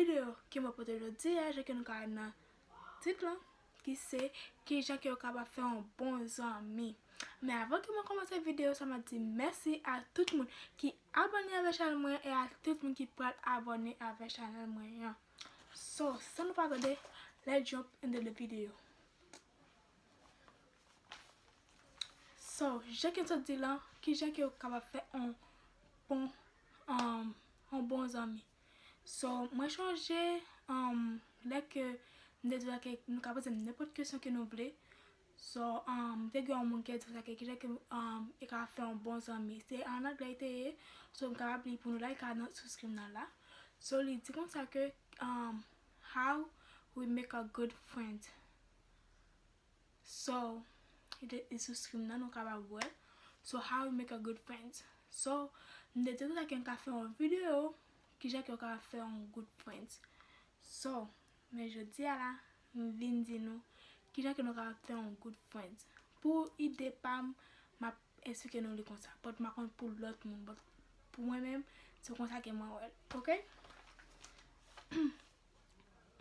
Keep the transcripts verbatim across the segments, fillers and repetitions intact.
Videyo ke mwen pote jodi a, jan ke nou ka wè nan tit lan, ki se kijan ke w kapab fè yon bon zanmi. Men avan ke mwen kòmanse videyo sa, mwen di mèsi a tout moun ki abòne avèk chanèl mwen e a tout moun ki pral abòne avèk chanèl mwen an. So, san nou pa tande, let's jump into the video. So, jan ke m sot di lan, kijan ke w kapab fè yon bon, um, yon bon zanmi. So, mwen chonje, um, lè ke m te di w sa ke nou ka poze m nenpòt kesyon ke nou vle. So, um, te gen yon moun ki te di w sa ke kijan ke, um, e ka fè yon bon zanmi. Se an anglè li te ye. So, m kapab li pou nou la, li ka nan sou screen nan la. So, li di konsa ke, um, how we make a good friend. So, li te, li sou screen nan, nou kapab wè. So, how we make a good friend. So, m te di konsa ke m ka fè yon videyo, kijan ke w ka fè yon good friend. So, men jodi a la, m vin di nou, kijan ke nou ka fè yon good friend. Pou ide pa m, m ap eksplike nou li konsa. But m pa konn pou lòt moun, but pou mwen menm, se konsa ke mwen wè l, ok?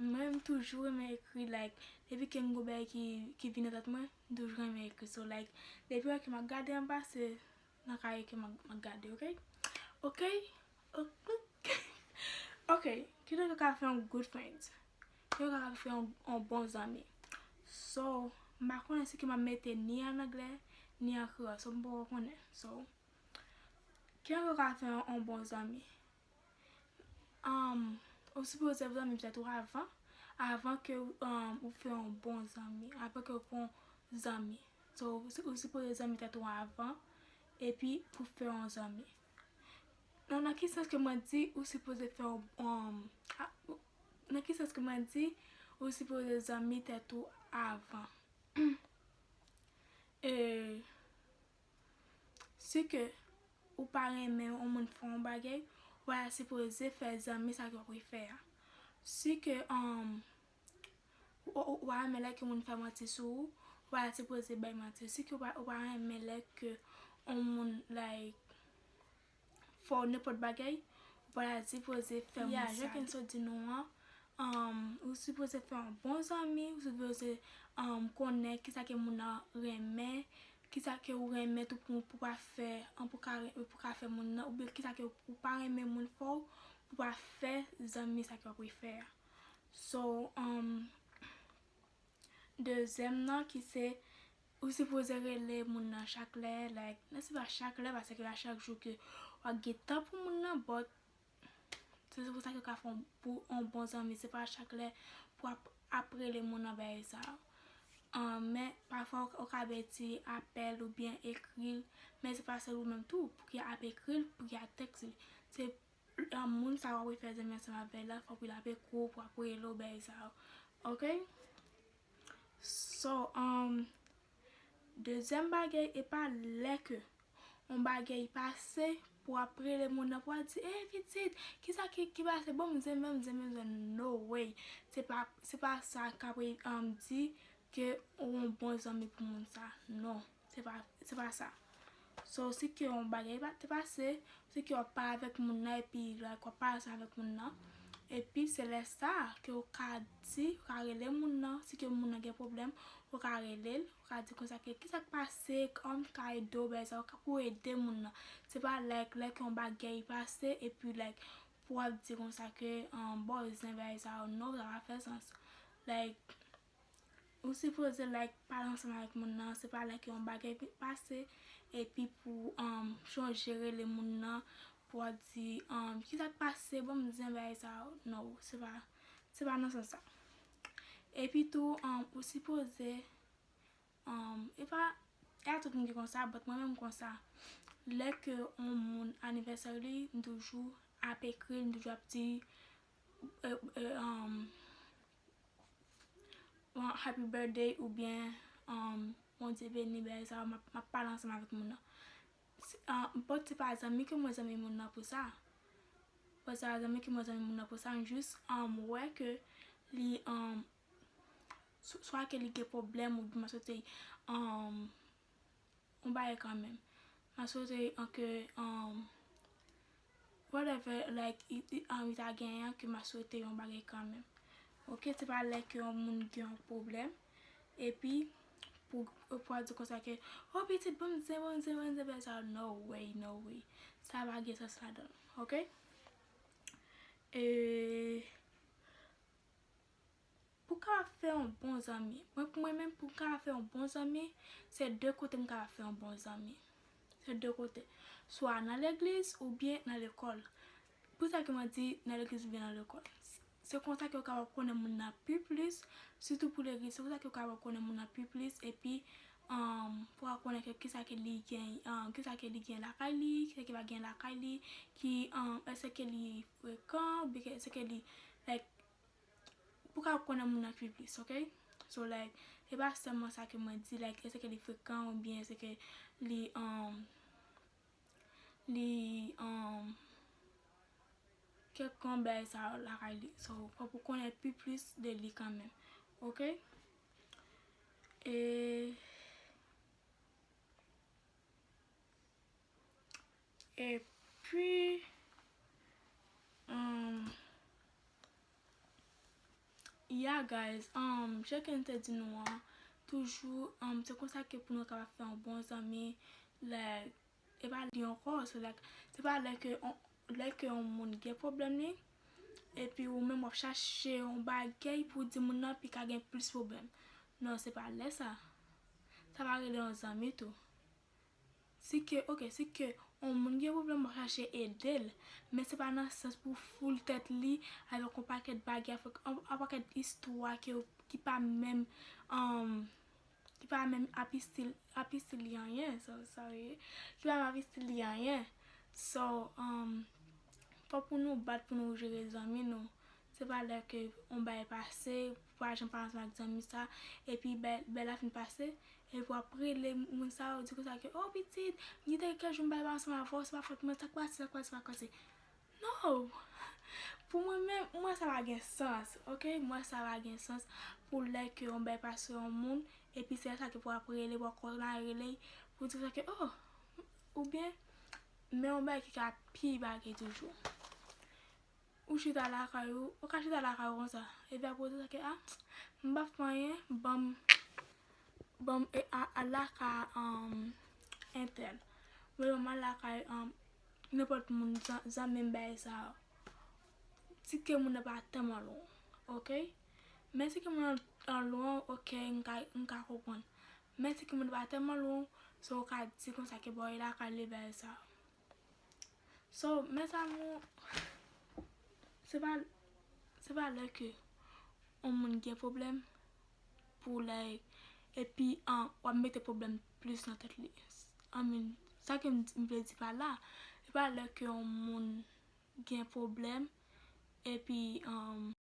Mwen, m toujou renmen ekri, like, depi ke m gon bagay ki, ki vin nan tèt mwen, m toujou renmen ekri. So, like, depi wè ke m ap gade anba, se nan kaye ke m ap, m ap gade, ok? Ok? Ok. Ok. Kijan ke w ka fè yon good friend? Kijan ke w ka fè yon, yon bon zanmi? So, m pa konnen si ke m ap mete ni an anglè, ni an kreyòl. So, m poko konnen. So, kijan ke w ka fè yon, yon bon zanmi? Um, ou sipoze zanmi tèt ou avan, avan ke, um, ou fè yon bon zanmi, avan ke w fè yon zanmi. So, ou si-, ou sipoze zanmi tèt ou avan, epi pou fè yon zanmi. Non, nan ki sans ke mwen di ou sipoze fè yon, um, a-, nan ki sans ke mwen di ou sipoze zanmi tèt ou avan? E, si ke ou pa renmen yon moun fè yon bagay, ou pa ta sipoze fè zanmi sa ke w ap fè a. Si ke, um, ou, ou, ou pa renmen lè ke moun fè manti sou ou, ou pa ta sipoze bay manti. Si ke ou pa, ou pa renmen lè ke yon moun, like, fè w nenpòt bagay, ou pa ta sipoze fè moun sa. Ya, jan ke m sot di nou an, um, ou sipoze fè yon bon zanmi, ou sipoze, um, konnen kisa ke moun nan renmen, kisa ke ou renmen tou pou, pou pa fè, um, pou ka, pou ka fè moun nan, oubyen kisa ke ou pa renmen moun fè w, pou pa fè zanmi sa ke w ap fè a. So, um, dezyèm nan ki se, ou sipoze rele moun nan chak lè, like, non, se pa chak lè, paske a chak jou ke w ap gen tan pou moun nan, but se, se pou sa ke w ka fè yon, pou yon bon zanmi, se pa chak lè pou ap, ap rele moun nan bagay sa yo. Ah, men pafwa ou, ou ka bay ti apèl oubyen ekri l, men se pa sèl ou menm tou pou ki ap ekri l, pou ki ap tèks li. Se, ah, moun sa w ap fè zanmi ansanm avè l la, fòk li ap ekri w, pou ap rele w, bagay sa yo. Ok? So, um, dezyèm bagay, e pa lè ke yon bagay pase, pou w ap rele moun nan, pou w ap di, "Ey, pitit, kisa ki, ki pase? Bon, m zen menm, m zen menm, m zen." No way. Se pa, se pa sa k ap, um, di ke ou yon bon zanmi pou moun sa. Non, se pa, se pa sa. So, si ke yon bagay pa, te pase, si ke w ap pale avèk moun nan, epi, like, w ap pale ansanm avèk moun nan, epi se lè sa a ke w ka di, w ka rele moun nan, si ke moun nan gen pwoblèm, ou ka rele l, ou ka di konsa ke, "Kisa k pase, kòman m ka ede w, bagay sa yo," pou ede moun nan. Se pa, like, lè ke yon bagay pase, epi, like, pou w ap di konsa ke, um, "Bon, zen bagay sa yo," non, sa pa fè sans. Like, ou sipoze, like, pale ansanm avèk moun nan, se pa lè ke yon bagay pase, epi pou, um, chonje rele moun nan, pou w ap di, um, "Kisa k pase, bon, m zen bagay sa yo." Non, se pa, se pa nan sans sa. Epi tou, um, ou sipoze, um, e pa, e a tout moun ki konsa, but mwen menm konsa. Lè ke yon moun anivèsè li, m toujou ap ekri l, m toujou ap di, e, e, um, bon, "Happy birthday" oubyen, um, "Bondye beni," bagay sa yo, m ap, m ap pale ansanm avèk moun nan. Se, ah, but se pa zanmi ke mwen zanmi moun nan pou sa. But se pa zanmi ke mwen zanmi moun nan pou sa, m jis, um, wè ke li, um, sw-, swa ke li gen pwoblèm oubyen m sot, um, yon bagay kanmenm. M sot, an ke, um, whatever, like, i, i, um, i ta genyen an, ke m a swete yon bagay kanmenm. Ok, se pa lè ke yon moun gen yon pwoblèm, epi pou, pou a di konsa ke, oh, pitit, bon, se bon, se bon, se bon, sa, no way, no way. Sa pa gen sans ladan, ok? E pou kapab fè yon bon zanmi, mwen, pou mwen menm, pou m kapab fè yon bon zanmi, se de kote m kapab fè yon bon zanmi. Se de kote. Swa nan legliz oubyen nan lekòl. Pou sa ke mwen di nan legliz oubyen nan lekòl. Se konsa ke w kapab konnen moun nan pi plis, sitou pou legliz, se konsa ke w kapab konnen moun nan pi plis, epi, um, pou w konnen ke kisa ke li gen, um, kisa ke li gen lakay li, kisa ki pa gen lakay li, ki, um, èske li frekan, oubyen ke èske li, like, pou ka konnen moun nan pi plis, ok? So, like, se pa sèlman sa ke mwen di, like, èske li frekan oubyen èske li, um, li, um, kèk bagay sa yo lakay li. So, fòk ou konnen pi plis de li kanmenm, ok? E, epi, um, yeah, guys, um, jan ke m te di nou an, toujou, um, se konsa ke pou nou kapab fè yon bon zanmi, like, e pa li ankò, so, like, se pa lè ke on, lè ke yon moun gen pwoblèm li, epi ou menm w ap chache yon bagay pou di moun nan, pi ka gen plis pwoblèm. Non, se pa lè sa. Sa pa rele yon zanmi tou. Si ke, ok, si ke yon moun gen pwoblèm, w ap chache ede l, men se pa nan sans pou foule tèt li avèk yon pakèt bagay, avèk yon, yon pakèt istwa ke, ki pa menm, um, ki pa menm ap itil, ap itil li anyen, so, sorry, ki pa menm ap itil li anyen. So, um, fò pou nou bat pou nou jere zanmi nou. Se pa lè ke yon bagay pase, pa janm pale ansanm ak zanmi sa, epi bèl, bèl la fin pase, epi w ap rele moun sa, w di konsa ke, oh, pitit, gen kèk jou m pa pale ansanm avè w, se pa fòt mwen, sa k pase, sa k pase, sa k pase. No! Pou mwen menm, mwen sa pa gen sans, ok? Mwen sa pa gen sans pou lè ke yon bagay pase yon moun, epi se sa ke pou w ap rele, pou w ap kontinye rele, pou di konsa ke, oh, oubyen, men yon bagay ki ka pi bagay toujou. Ou chita lakay ou, ou ka chita lakay ou konsa. Epi apre ou di sa ke, ah, m p ap fè anyen, ban m, ban m, e, a, al lakay, um, entèl. Oubyen ban m al lakay, um, nenpòt moun, zan-, zanmi m bagay sa yo. Si ke moun nan pa tèlman lwen, ok? Men si ke moun nan lwen, ok, m ka, m ka konprann. Men si ke moun nan pa tèlman lwen, so ou ka di konsa ke bon, e lakay li bagay sa yo. So, mes amours, se pa, se pa lè ke yon moun gen pwoblèm pou, like, epi, an, w ap mete pwoblèm plis nan tèt li. I mean, sa ke m, m vle di pa la, se pa lè ke yon moun gen pwoblèm, epi, um,